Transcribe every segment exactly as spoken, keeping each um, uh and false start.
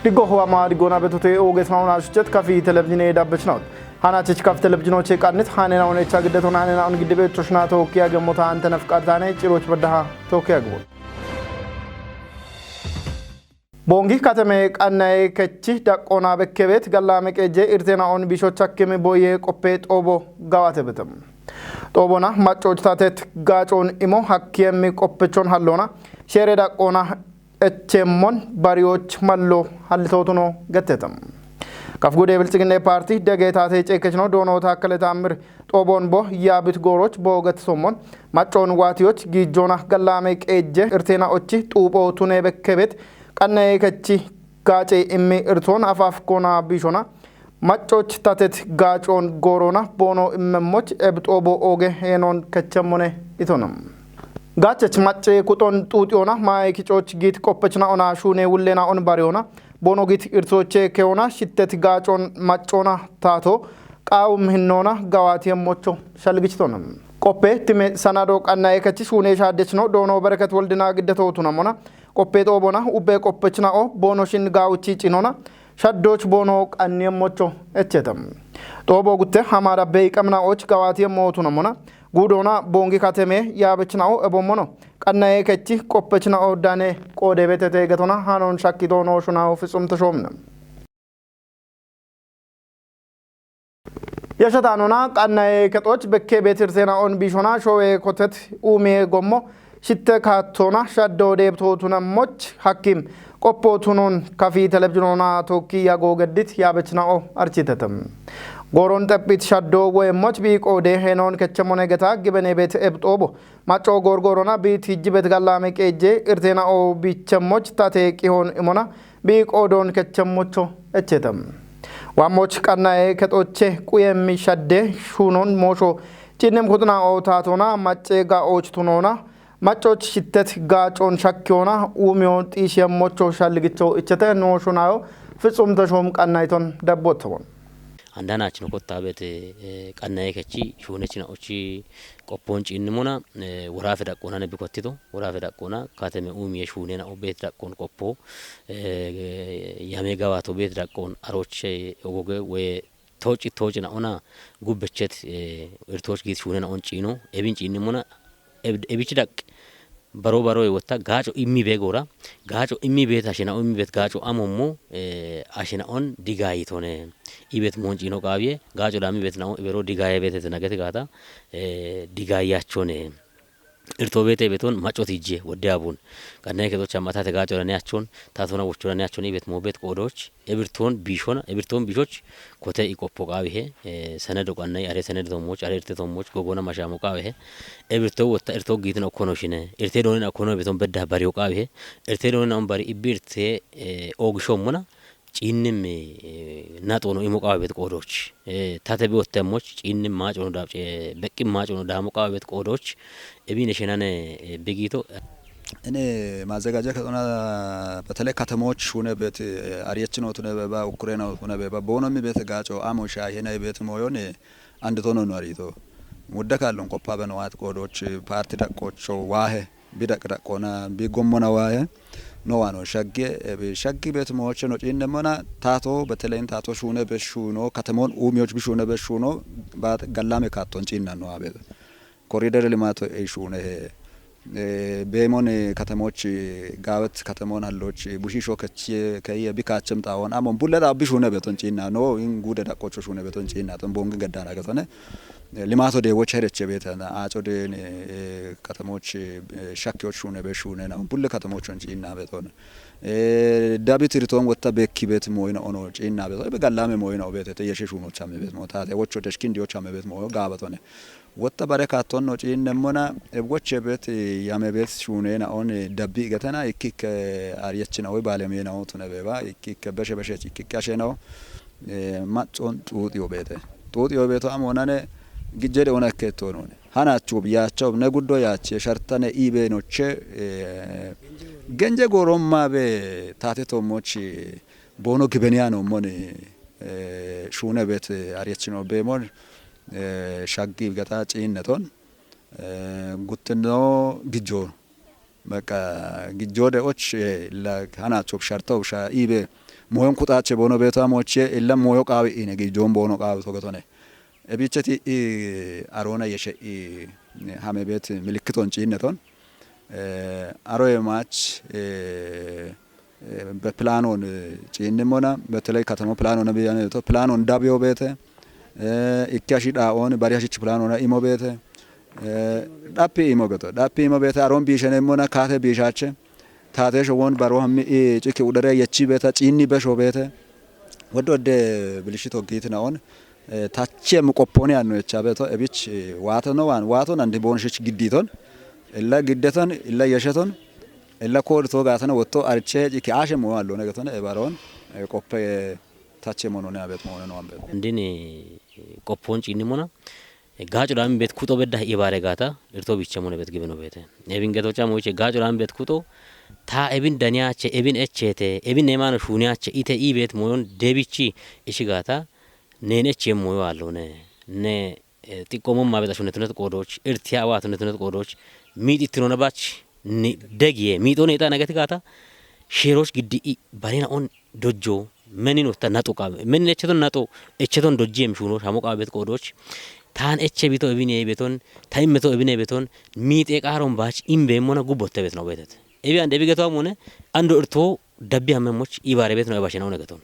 Diggo huwama diggona betote oge smauna shuchet kafi telebjine dabbechnaut. Hana chich kaf telebjinoche qarnit hanena onecha giddeton hanena on giddibe tushna to kiya gemota antena fqartane ciroch baddaha to kiya gbo. Bongi kateme qannaye kechi daqqona bekkebet gallame qeje irtena on bishoch hakkimi boye qoppe xobo gawate betem. Xobona maccoch tatet gacon imo hakkiyemmi qoppechon hallona shere daqqona echemmon bariyoch mallo hallitotuno gettetem. Kaf gude biltsiginne parti dege tate cekechno dono takkale tammir xobon bo yabit goroch bo getsommon maccon watiyoch gijjona gallame qeje irtena ochi xubo tune bekkebet qannaye kechi gace immi irton afaf kona bishona maccoch tatet gacon gorona bono immemmoch ebxobo oge henon kechemmone itonam. Gachech macce kuton xuxiyona maye kicoch git qoppechna ona shune wullena on bariona bono git irtoche keona shittet gacon maccona tato qawum hinnona gawati emmocho shalgichitonam. Qoppe time sanado qannaye kechi shune shaddechno dono bereket woldina giddeto tunamona qoppe xobona ubbe qoppechna'o bono shin gawuchi cinona shaddoch bono qanni emmocho echetam. Xobo gutte hamada bei qamna'och gawati emmo tunamona gudona bongi kateme yabechna'o ebommono qannaye kechi qoppechna'o dane qode betete getona hanon shakki dono shuna'o fitsum tashomna. Yashatanona qannaye kexoch bekke betirtena on bishona showe kotet umiye gommo shitte kattona shaddo debto tuna moch hakkim qoppo tunon kafi telebjinona tokki yago geddit yabechna'o architetem. Goron teppit shaddo woye moch bi qode henon kechemone geta gibene bet ebxobo macco gorgorona bi tijjibet gallame qeje irtena o bichemmoch tate qihon imona bi qodon kechemmocho echetem. Wammoch qannaye kexoche quyemmi shadde shunon mosho cinnem kuxna o tatona macce ga och tunona maccoch shittet gacon shakkiyona umiyo xishemmocho shalgicho ichete no shunayo fitsum tashom qannayton dabbotomon. Andanach no kottabete eh, qannaye kechi shunechina ochi qoppon cinnimona eh, worafe daqqonane bikottito worafe daqqona kateme umiye shunena obet daqqon qoppo eh, yame gawato bet daqqon aroche ogoge we toci tocina ona gubbechet eh, irtoch git shunena on cino ebin cinnimona eb- ebichi daq baro baro wotta gaco immi be gora gaco immi bet ashina immi bet gaco amommo eh, ashina on digayitone ibet mon cino qawiye gaco dami bet nao ibero digaye betete nagete gata eh, digayachone irto bete beton macot ije wodde abun qanne keto chamata te gaco dane achon tatona wocho dane achon ibet mo bet qodoch ebirton bishona ebirton bishoch kote iqoppo qawihe eh, senedo qannay are senedo tomoch are irte tomoch gogona mashamo qawihe ebirto wotta irto gitin okkono shine irte donin okkono beton bedda bariyo qawihe irte donin on bari ibirte eh, ogisho mona cinnim eh, naxono imo qawabet qodoch eh, tate bi wottemoch cinnim macono da eh, beqqi macono damo qawabet qodoch ebine shenane eh, begito እኔ ማዘጋጃ ከሆነ በተለይ ከተሞች ሹነ ቤት አርየች ነው ቱነ በባ ኡኩሬ ነው ቱነ በባ ቦኖሚ ቤት ጋጮ አሞ ሻሄነ ቤት ሞዮን አንድ ቶኖ ነው አሪቶ ሙደ ካሉን ቆፓ በነዋት ቆዶች ፓርቲ ደቆቾ ዋሄ ቢደቅ ደቆና ቢጎሞና ዋሄ ኖዋ ነው ሸጌ ሸጊ ቤት ሞች ነው ጪን ደሞና ታቶ በተለይን ታቶ ሹነ በሹኖ ከተሞን ኡሚዎች ቢሹነ በሹኖ ገላሜ ካቶን ጪና ነው አቤት ኮሪደር ልማት ኢሹ ነህ። ቤሞን ከተሞች ጋበት ከተሞን አሎች ቡሺሾ ከች ከየ ቢካቸም ጣሆን አሞን ቡለዳ ቢሹ ነ ቤቶን ጪና ኖ ኢን ጉደ ዳቆቾ ሹ ነ ቤቶን ጪና ቶን ቦንግ ገዳና ገቶነ ልማቶ ዴቦች ሄደች ቤት አጮ ዴን ከተሞች ሸኪዎች ሹ ነ ቤት ሹ ነ ቡለ ከተሞች ሆን ጪና ቤቶን ዳቢት ሪቶን ወታ ቤኪ ቤት ሞይነ ኦኖ ጪና ቤት በጋላሜ ሞይነ ቤት ተየሸ ሹኖች አመ ቤት ሞታ ወቾ ደሽኪ እንዲዎች አመ ቤት ሞ ጋበቶነ ወጠ በረ ካቶን ነው ጪን ነሞና እብጎቼ ቤት ያመ ቤት ሹኔና ኦን ደቢ ገተና ይኪክ አርየችና ወይ ባለሜና ኦን ቱነበባ ይኪክ በሸ በሸ ይኪክ አሸናው ማጾን ጡጥ ዮቤተ ጡጥ ዮቤቶ አሞናነ ግጀደ ኦነ ከቶኖነ ሀናቹ ብያቸው ነጉዶ ያች የሸርተነ ኢቤኖቼ ገንጀ ጎሮማ ቤ ታቴቶሞች ቦኖ ግበንያ ነው ሞን ሹነ ቤት አርየች ነው ቤሞን ሻጊ ገጣ ጪነቶን ጉትኖ ግጆ በቃ ግጆ ደኦች ሀናቾ ሸርተው ሻ ኢቤ moyon kuxaache boono beeta mooche illa moyo qaawi ine gijoon boono qaawi togetone. Ebicheti i aroona yeshe i hame beet milikkiton ciinneton. Eh, aroye maach, eh, eh, be planon, eh, ciinnimona, beteley katamo planon biyaneto, planon dabiyo beete, eh, ikki ashi dhaa'oon, bari ashich planon imo beete, eh, dhappi imo geto, dhappi imo beete, aroon biishenemmona, kaate biishaache, taatesho won baro hammi i cikki udare yechi beeta, ciinni besho beete, wodde wodde bilishito giitinaon, eh, tache mu qopponi anno echa beeto, ebich, eh, waato no waan, waato nandi boonshich gidditon, illa giddeton, illa yesheton, illa koodito gaatana wotto arche cikki ashe mo allo negeton, e baroon, eh, qoppe tache monone abet moone no ambet. Ndini qoppon ciinnimona, gaaco dhaami bet kuxo bedda ibaare gaata, irto bicha mone bet gibeno beete. Ebin geto cha moiche gaaco dhaami bet kuxo, ta ebin daniyache, ebin echete, ebin nemano shuniyache, ite i bet moyon debichi ishi gaata, nen eche moyo allone. Ne, eh, xiqqoomummaa bet ashunetunet qoodoch, irtiya awaatunetunet qoodoch, miixittinona bach, ni degiye, miixo neexa nagati gaata, sheeroch giddi i barena on dojjo, menin otta naxo qaabe. Menin echeton naxo, echeton dojjiyem shuno, shamo qaabet qoodoch. Taan eche bito ebine beton, ta immeto ebine beton, miixe qaaron baach imbe mona gubbotte bet no betet. Ebi ande ebi geto amone, ando irto dabbi hamme moch, ibare bet no ebashe no geton.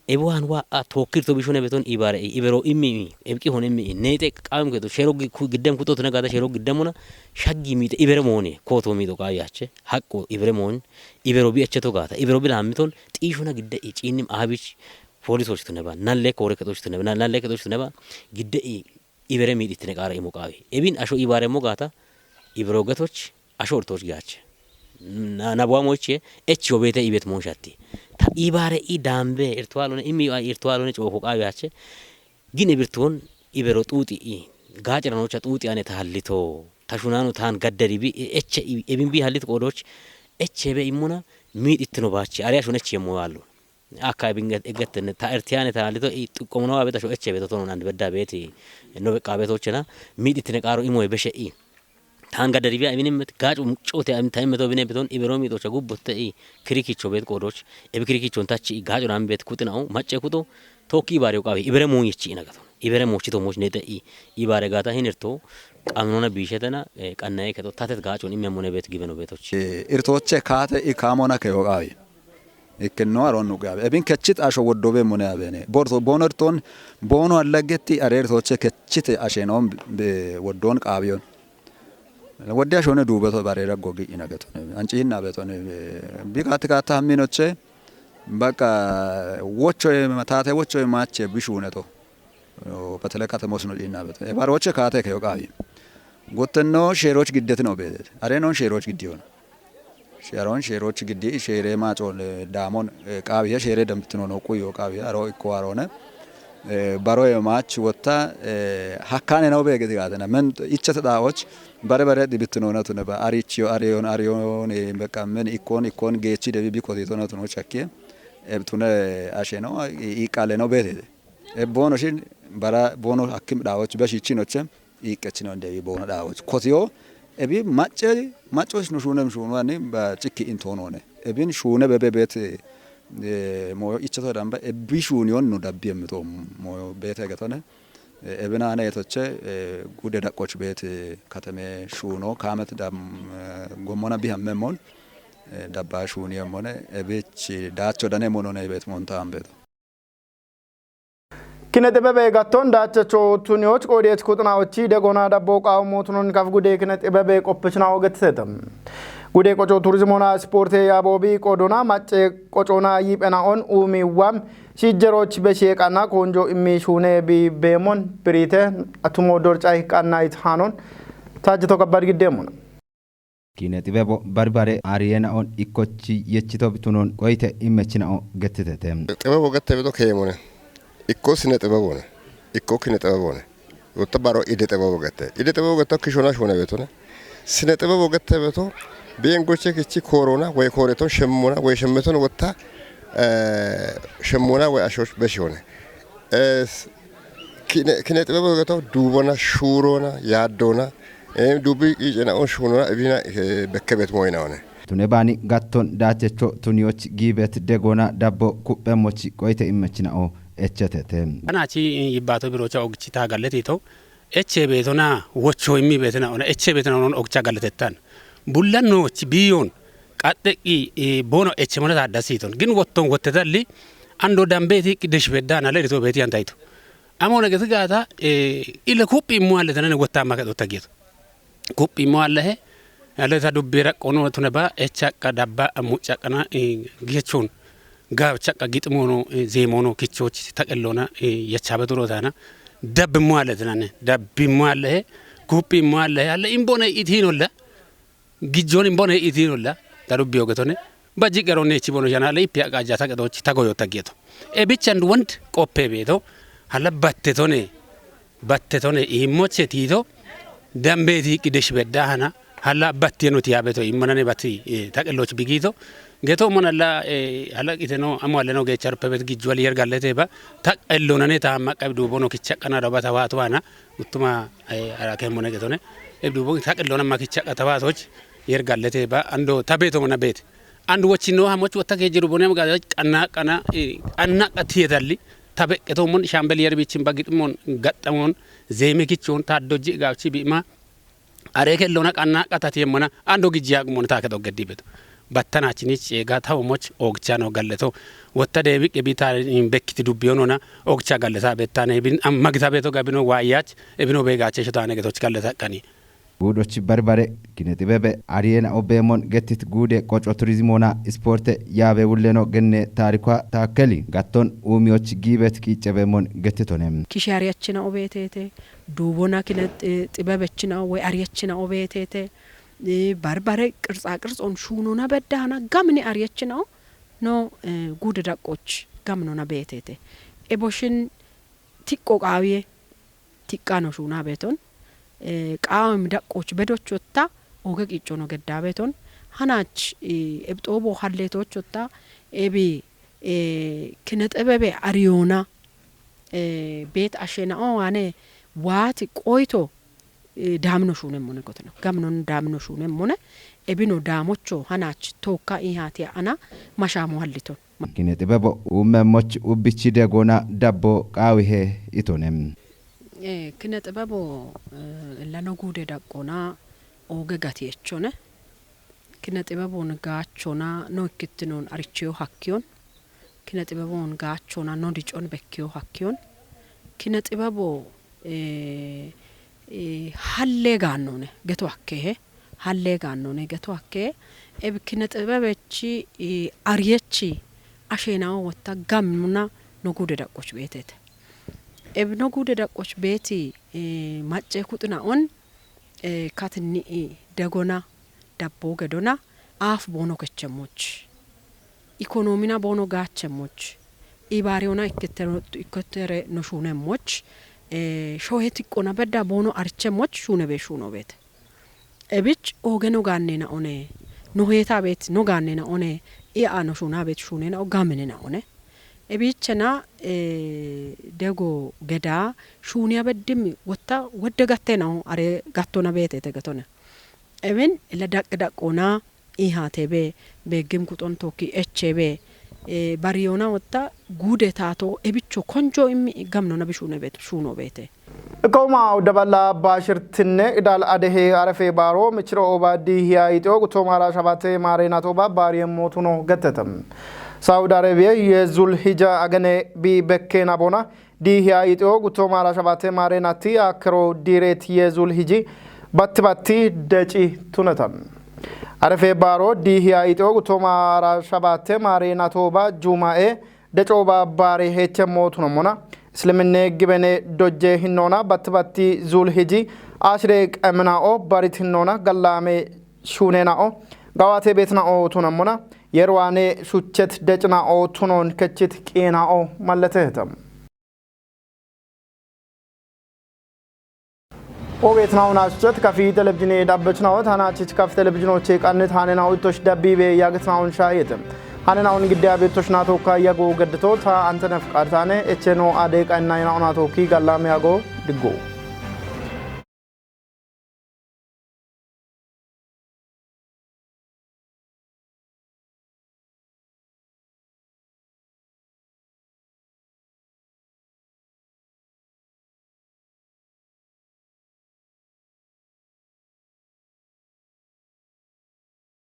Ebi wan wa a tokkir to bishone beton ibare, ibero immi, ebqi hon immi, neexe qaabem keto, shero gi-, ku-, giddem kuto tuna gada shero giddem mona, shaggi miixe ibere mooni, koto miixo qaabi ache, haqqo ibere moon, ibero bi echeto gaata, ibero bi laammiton, xiishuna gidde i ciinnim aabich, poolisoch tuneba, nalle koore kexoch tuneba, na-, nalle kexoch tuneba, gidde i ibere miixittine qaara imo qaawi. Ebin asho ibaare mo gaata, ibero getoch, asho irtoch giyache. Na, nabuwa moiche, echi obete ibet monshatti. Ta ibaare i dambe, irtuwalone, imi a irtuwalone coofo qaawi ache. Gin ebirtuwon ibero xuuxi i, gaaceranocha xuuxi ane taallito. Ta shunano taan gadderi bi, e-, eche i, ebin bi hallit qoodoch, eche be immona, miixittino baache, are ashon echi yemmo yaallo. Akka ebin get-, egettenne, ta ertiyane ta lito i xuqqomono abeta sho eche beto tonon and bedda beti no beqqa betochena, miixittine qaaro imoy beshe i. Tanga deribiya ebin immet, gaaco muccote am ta immeto bine beton, ibero miixocha gubbotte i, kirikicho bet qoodoch, ebi kirikichon tachi i, gaaco dhan bet kuxinao, macce kuxo, tokki ibare qaawi, ibere moon yechi ina gaton. Ibere mochito moch neexe i, ibare gaata hinerto, qamnona biishetena, eh, qannaye keto, tatet gaacon imme mone bet gibeno betoch. Eh, irtoche kaate i kaamona keyo qaawi. Ikkenno aroon nuqe abe. Ebin kechit asho woddobe mone abene. Borto, bono irton, bono allagetti are irtoche kechite ashenon be woddon qaabiyon. Wodde ashone duubeto barera gogi ina getone. Anci inna betone. Bi kaati kaata hamminoche. Baqa wochoye matate wochoye mache bishuneto. Yo, betele katemos no inna beto. E baroche kaate keyo qaabi. Gottenno sheeroch giddetino beedet. Are non sheeroch giddiyon. Sharon sheeroch giddi sheere maacon, eh, daamon, eh, qaawiya sheere dambitino no quyo qaawiya aro ikko aroone. Eh, baroye maach wotta, eh, hakkane no beegeti gaatena. Men ichchete dhaawoch bare bare dhibitino na tune ba arichiyo ariyon ariyon, eh, beqa men ikkon ikkon geechi debi bikotito na tuno chakkiye. Eh, tune asheno, i, i qaale no beetete. E boono shin bara boono hakkim dhaawoch be shiichinoche. Iiqqechino dewi boona dhaawoch. Kotiyo ebi macce, maccoch no shuunem shuunuwani ba cikki intoonone. Ebin shuune bebe beet, eh, moyo ichchato damba ebi shuuniyon no dabbi emmito moyo beete getone. Eh, ebina ane yetoche, eh, gude daqqoch beet, eh, katame shuuno kaamet dam, eh, gommona bihammemon, eh, dabba shuuniyemmone, ebich daacho dane monone beet monta ambeto. Kine xibebe gatton daachacho tuniyoch qoodiyet kuxinawochi degona dabbo qaawo mootunon kaf gude kine xibebe qoppechinawo gettete. Gude qoco turizimona sporte yaabobi qoodona macce qocona yiiphenaon uumi wam shiijjeroch beshiye qanna koonjo immi shuune bi beemon birite atumo dorcay qanna it hanon taajjito kabbad giddeemona. Kine xibebo barbare ariyenaon ikkochi yechito bitunon qoyte immechinao gettitete. Xibebo gette beto keemone. Ikko sine xibebone. Ikko kine xibebone. Wotta baro ide xibebo gette. Ide xibebo gette kishona shone betone. Sine xibebo gette beto biyen goche kichi koorona, way kooreton shemmona, way shemmeton wotta, eh, shemmona, way ashoch beshone. Eh, s-, kine, kine xibebo geto duubona, shuurona, yaaddona, eh, duubi qiicenaon shuunona, ebina, eh, bekke bet moyinaone. Tune baani gatton daachecho tuniyoch giibet degoona dabbo kuphemmoch qoyte immechina'o echetete. Anaachi yibbaato biroocha ogichi taagalletiito. Eche beetona wocho immi beetona ona eche beetona ona ogicha galletettan. Bullannoch biyon qaxxeqqi boono eche mona taaddasiiton. Gin wotton wottetalli ando dambeeti qiddesh beddaana lerito beeti antayito. Amona gesi gaata ile kuphi immo alle tanane wotta maka dotta geeto. Kuphi immo allehe alle ta dubbi raqqono tune ba echaqqa dabba muccaqana gechon gaaw chaqqa giximono zeemono kichoch taqellona yachabe duro tana dabbi immo alle tanane dabbi immo allehe kuphi immo allehe alle imbone itinolla gijjon imbone itinolla ta dubbi ogetone bajji qerone ichi bono janale ippi aqaja taqedoch tagoyo tageto. E bichan wond qoppe beeto hala battetone battetone iimmoche tiito dambeeti qiddesh beddaahana hala battiyeno tiyaabeto iimmanane bati taqelloch bigiito geto monalla hala qiteno amo alleno geecharoppe bet gijjuwal yergallete ba taqellonane ta maqqab duubono kichaqqana doba tawaatuwana uttuma arakemmone getone ebduubo taqellona ma kichaqqa tawaatoch yergallete ba ando tabeeto mona beete and wochino hamoch wotta ke jiru bonem ga qanna qana qanna qatiyedalli tabeqqeto mon shambel yerbichin bagidmon gaxxamon zeeme kichon taddojji gaawchi bi'ma are kellona qanna qatati yemmona ando gijji yaqumon taake doggeddi beto battanachinich eega tawo moch oogchano galleto wotta deebiqqe bita bekkiti dubbiyonona oogcha galleta bettane bin amma gita beto gabino waayach ebino beegache shotane getoch galleta qani Guudochi barbare kine xibebe ariyena obeemon gettit guude qoco turizimoona ispoorte yaabe wulleno genne taarikwa taakkeli gatton uumiyoch giibet qiiccebeemon gettitone. Kishi ariyachina obeeteete duubona kine xibebechina woy ariyachina obeeteete barbare qirtsa qirtson shuunona beddaana gamni ariyachina no guude daqqoch gamnona beeteete eboshin tiqqo qaawiye tiqqano shuuna beeton qaawem daqqoch bedochotta oge qiiccono gedda beeton hanach ebxoobo halleetochotta ebi kine xebebe ariyoona beet ashena'o waane waati qoyto daamino shuunemmone gotino gamnon daamino shuunemmone ebino daamocho hanach tookka ihaatiya ana mashaamo halliton Kine xibebo uummemmoch ubbichi degona dabbo qaawihe itone. Kine xibebo illano guude daqqona ooge gati echone. Kine xibebon gaachona no ikkittinon aricheyo hakkiyon. Kine xibebon gaachona no dicon bekkiyo hakkiyon. Kine xibebo hallee gaannone geto hakkehe hallee gaannone geto hakkehe ebi kine xibebechi ariyechi asheenawo wotta gamnuna no guude daqqoch beeteete. Ebi no guude daqqoch beeti macce kuxina'on katinni'i degona dabbo gedona aaf boono kechemmoch ikonoomina boono gaachemmoch ibaariyona ikkittere no shuunemmoch shohe tiqqona bedda boono arichemmoch shuune bee shuuno beete. Ebich ooge no gaannena one no heeta beet no gaannena one ia no shuuna beet shuunena o gaminena one. Ebichena dego geda shuuniya beddim wotta wedde gattena o are gattona beete tegetone. Ebin ila daqqi daqqona iha tebe be gim kuxon tokki echebe bariyona wotta guude taato ebicho konjo immi gamnona bishuune beet shuuno beete. Koma udaballa bashirtinne idal adehe arafe baro michiro obadi hiya itio gutomara shabate mare nato ba bari motuno gettetem. Saudi Arabia ye zul hija agane bi bekkena bona di hiya itio gutomara shabate mare nati akro diret ye zul hiji batti batti deci tunetem. Arafe baro di hiya itio gutomara shabate mare nato ba jumae Decooba baare heeche mootunommona. Isliminne gibene dojje hinnoona batti batti zuul hiji ashire qemina'o barit hinnoona gallaame shuuneena'o gawaate beetina'o tunommona. Yerwaane shuchet decina'o tunoon kechit qiina'o malleteeta. Ogeetnaun aschet kafi televizhine dhabbechnaot hanachich kaf televizhinoche qannit hanenau ittosh dabbibe yagetnaun shayete. Hanenaun gidde abettosh nato kayyago geddito ta antenef qartane echeno ade qanna ina onato ki gallame ago diggo.